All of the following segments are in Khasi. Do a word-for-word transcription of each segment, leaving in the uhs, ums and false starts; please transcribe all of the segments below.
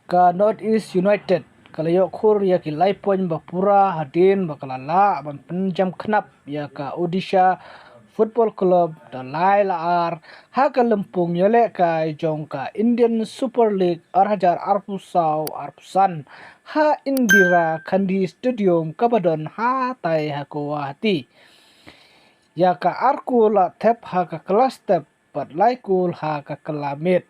Ka North East United ka la ïoh khur ïa ki lai point ba pura hadien ba ka la lah ban pynjam khnap ïa ka Odisha Football Club da lai la ar ha ka lympung ïalehkai jong ka Indian Super League ar hajar arphew saw arphew san ha Indira Gandhi Stadium kaba don hatai ha Guwahati. Ïa ka ar kol la thep ha ka kylla step bad lai kol ha ka kylla miet.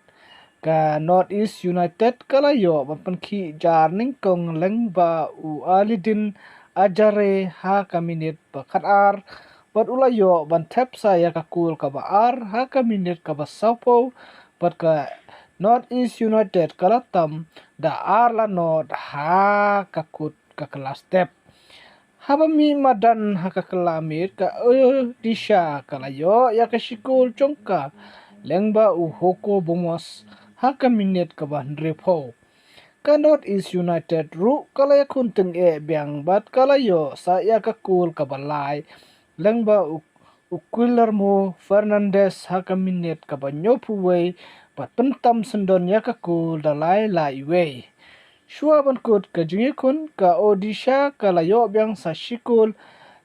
Ka North East United ka la ïoh ban pynkhih jar nyngkong lyngba u Alidin Ajare ha ka minit ba khatar bad u la ïoh ban thep sa ïa ka kol kaba ar ha ka minit kaba sawphew bad ka North East United ka la tam da ar la nod ha ka kut ka kylla step. Haba mih madan ha ka kylla miet ka Odisha ka la ïoh ïa ka shi kol jong ka lyngba u Hugo Bomas ha ka minit kaba hynriewphew. Ka North East United ruh ka la ïakhun tyngeh biang bad ka la ïoh sa ïa ka kol kaba lai lyngba u, u Guillermo Fernandes ha ka minit kaba hynñiewphew wei bad pyntam syndon ïa ka kol da lai la iwei. Shuwa ban kut ka jingïakhun ka Odisha ka la ïoh biang sa shi kol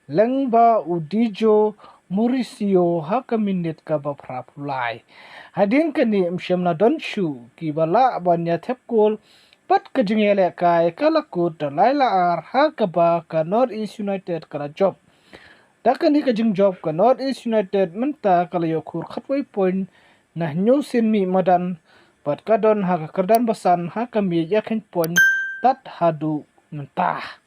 lyngba u Dijo Mauricio ha ka minit kaba phraphew lai. Hadien kane ym shym la don shuh kiba lah ban ïa thep kol bad ka jingïalehkai ka la kut da lai la ar ha kaba ka North East United ka la jop. Da kane ka jingjop ka North East United mynta ka la ïoh khur khatwei point na hynñiew sien mih madan bad ka don ha ka kyrdan ba san ha ka miej ïakhun point tad haduh mynta.